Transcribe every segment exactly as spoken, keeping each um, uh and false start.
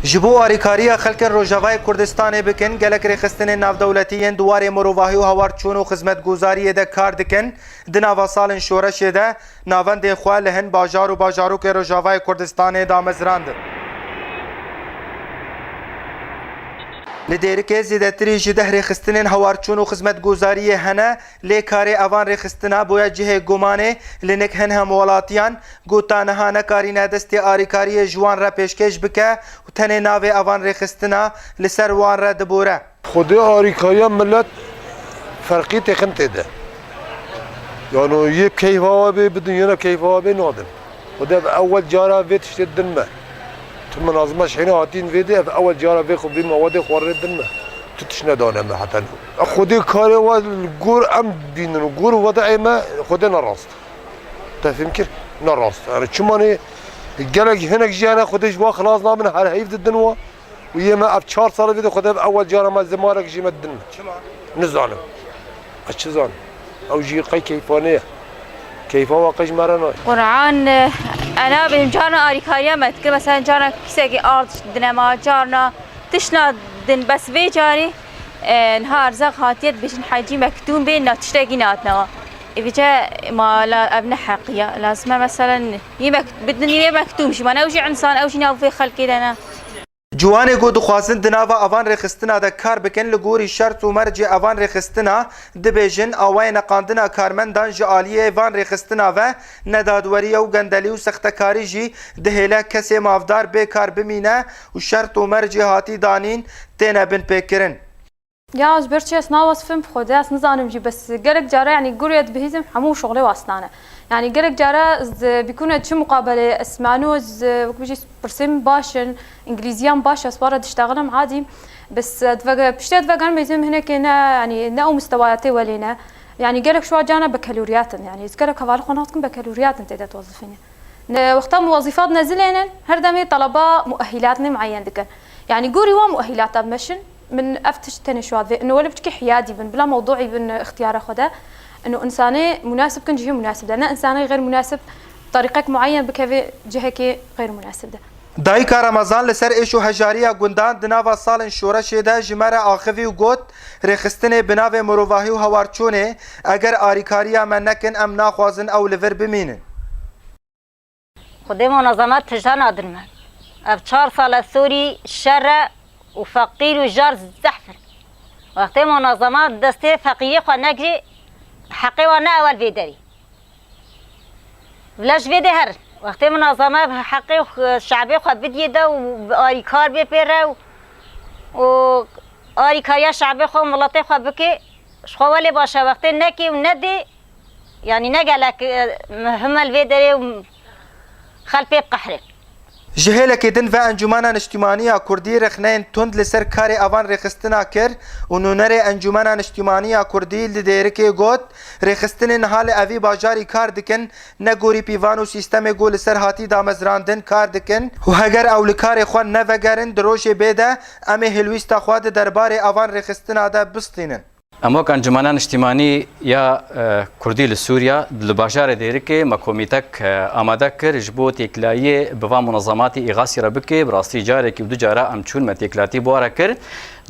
Ji bo arîkariya xelkên Rojavayê Kurdistanê bikin, gelek rêxistinên navdewletî yên di warê mirovahî û hawarçûn û xizmetguzariyê de kar dikin, di nava salên şoreşê de navendên xwe li hin bajar û bajarokê Rojavayê Kurdistanê damezrandin. Li Dêrikê zêdetirî ji deh rêxistinên hawarçûn û xizmetguzariyê hene, lê karê evan rêxistina bûye cihê gumanê li nik hin hemwelatiyan, ku ta niha nekarîne destê arîkariyê ji wan re pêşkêş bike û tenê navê evan rêxistina li ser wan re dibore. Xwedê arîkariya milet ferqî têxin tê de. Yano yê bi keyfa we bê bidin, yê ne bi keyfa we bê nadin. Xwedê ev ewel cara vê tiştê din me. Tu minazima şehîna hatîn vê dê, ev ewel cara vê xwe vê mewedê xwe rê din me. Tu tişt nedane me heta nû. Xwedê karê we li gor em dibînin û gor wedeê me Xwedê ne rast. Te fêm kir? Ne rast. Yani çima ne gelek hinek jî hene Xwedê ji wa xilas nabin, her heyv didin wa. Û yê me ev çar sal vê de Xwedê ev ewel cara me zimarek jî me din. Çima? Nizanim. Ez çi zanim? Ew jî qey keyfa ne ye. Keyfa wa qey ji me re nayê. Quran, e, ena bêjim carna arîkariya me dikir. Mesela carna kisekî ard dine ma, carna tişna din, bes vê carî, e, niha erzaq hatiye dibêjin hecî mektûm bê, na tiştekî nehatine wa. Ê vêce ma la ev ne heqiya. Lazim e mesela yê mek-, bidin yê mektûm jî ma ne ew jî insan, ew jî nav vê xelkê de ne. Ciwanê ku dixwazin di nava evan rêxistina de kar bikin, li gorî şert û mercê evan rêxistina dibêjin, awayê neqandina karmendan ji aliyê van rêxistina ve nedadwerî ye û gendelî û sextekarî jî dihêle kesê mafdar bê kar bimîne û şert û mercê hatî danîn têne binpêkirin. Ya ji ber çi ez nawesifim bi Xwedê, ez nizanim jî, bes gelek cara, yanî, gurê dibihîzim hemû şoxlê wasnane. Yanî gelek cara ez bikûne çi muqabelê, ez mano ez, wek bijî, pirsê min baş in, îngilîziya min baş e, ez wara diştaxilim adî. Bes, e, divege-, piştê divegerim bêjim hinekê ne, yanî ne ew mistewaya tê welê ne. Yanî gelek şuwa cana bekelûriyat in. Yanî ez gelek hevalê xwe nas dikim bekelûriyat in tê de diwezifîne. Ne, wexta muwezîfat nezilênin, her demê talaba muehilatnê muayyen dikin. Yanî gorî wa muehilata meşin, min ev tişt tenê şuwa vê. Ino wele piçkî hiyadî bin, bila mewduî bin ixtiyara xwe de. Ino insanê munasib kin cihê munasib de. Ne insanê xeyr munasib tarîqek muayyen bikeve cihekê xeyr munasib de. Dayika Remezan li ser êş û hejariya gundan di nava salên şoreşê de ji me re axivî û got, rêxistinê bi navê mirovahî û hawarçûnê, eger arîkariya me nekin, em naxwazin ew li vir bimînin. Xwedê munazemat tijana din me. Ev çar sal e sorî şer e û feqîr û jar zehf in. Wextê munazemat destê feqîrê xwe negirê, heqê wan ne ewel vê derê. Vila ji vê dê herin. Wextê munazeme heqê xwe, şebê xwe bidiyê de û arîkar bê pê re û, û arîkariya şebê xwe û miletê xwe bike, ji xwe welê baş e. Wextê nekê û nedê, yanî ne gelek, e, muhim e li vê derê û xelk pê qehre. Ji hêlekê din ve Encûmena Niştîmanî ya Kurdî rexneyên tund li ser karê evan rêxistina kir û nûnerê Encûmena Niştîmanî ya Kurdî li Dêrikê got, rêxistinên niha li evî bajarî kar dikin, ne gorî pîvan û sîstemê ku li ser hatî damezrandin kar dikin û heger ew li karê xwe nevegerin, di rojê bê de em ê hilwîsta xwe di derbarê evan rêxistina de bistînin. Em wek Encûmena Niştîmanî ya, e, Kurdî li Sûriya, li bajarê Dêrikê me komîtek, e, amade kir ji bo têkiliyê bi van munezematê Îxasî re bike. Bi rastî carekî û du cara em çûn, me têkilatî bi wan re kir.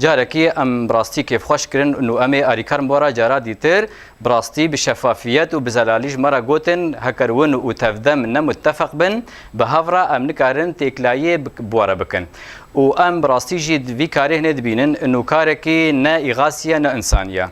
Carekî em bi rastî kêfxweş kirin û em ê alîkar bi wan re cara dîtir. Bi rastî bi şefafiyet û bi zelalî ji me re gotin, heker win û tevde min ne muttefeq bin, bi hev re em nikarin têkilayê bik-, bi we re bikin. Û em bi rastî jî di vî karê hinê dibînin, ino karekî ne îxasî ye ne însanî ye.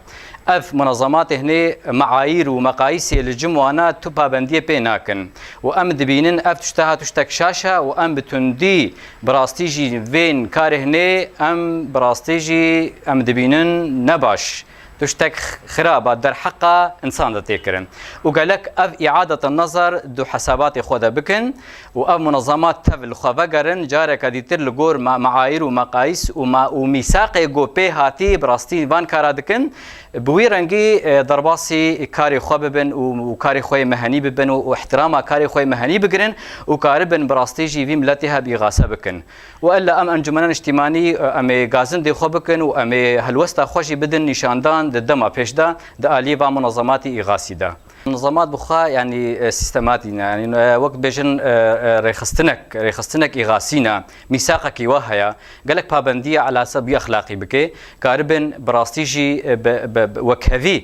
Ev munezematê hinê meayîr û meqayîsê li cim wana tu pabendiyê pê nakin. Û em dibînin ev tişteha tiştek şaş e û em bi tundî bi rastî jî vên karê hinê em bi rastî jî em dibînin ne baş. Tiştek xirab a derheqa însan de tê kirin. Û gelek ev îadeta nezar di hesabatê xwe de bikin û ev munezemat tev li xwe vegerin, careke dîtir li gor me-, meayîr û meqayîs û ma-, û mîsaqê ku pê hatî bi rastî van kara dikin, bi wî rengî, e, derbasî karê xwe bibin û, û karê xwe yê mehenî bibin û, û ihtirama karê xwe yê mehenî bigirin û karibin bi rastî jî vî miletê hev îxase bikin. Û ella em encûmena niştîmanî, em ê gazindê xwe bikin û em ê helwesta xwe jî bidin nîşandan di dema pêş de di aliyê van munezematê îxasî de. Nizamat bi xwe, yanî, e, sîstematî ne. Yanî, e, wek dibêjin, e, e, rêxistinek, rêxistinek îxasî ne, mîsaqekî we heye. Gelek pabendiya elasa bî exlaqî bike, karibin bi rastî jî, e, bi, bi, bi wekhevî,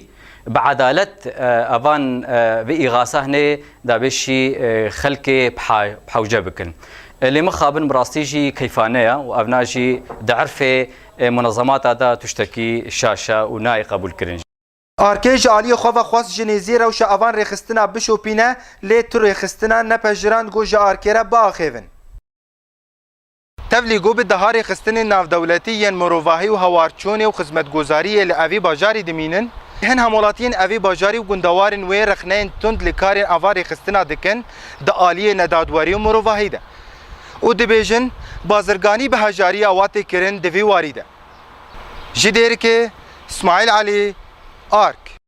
bi edalet, e, evan, e, vê îxasa hinê dabêşî, e, xelkê bi ha-, bi hewce bikin. E, lê mixabin bi rastî jî keyfane ye û evna jî di erfê, e, munezemata de tiştekî şaş e û nayê qebûlkirin. Arkê ji aliyê xwe ve xwest ji nêzî rewşa evan rêxistina bişopîne, lê tu rêxistina nepejirand ku ji Arkê re biaxêvin. Tevlî ku bi deha rêxistinên navdewletî yên mirovahî û hewarçûnê û xizmetgozariyê li evî bajarî dimînin, hin hemwelatiyên evî bajarî û gundewarên wê rexneyên tund li karên ava rêxistina dikin di aliyê nedadwerî û mirovahî de. Û dibêjin, bazirganî bi hejariya wa tê kirin di vî warî de. Ji Dêrikê, Smaîl Elî, Ark.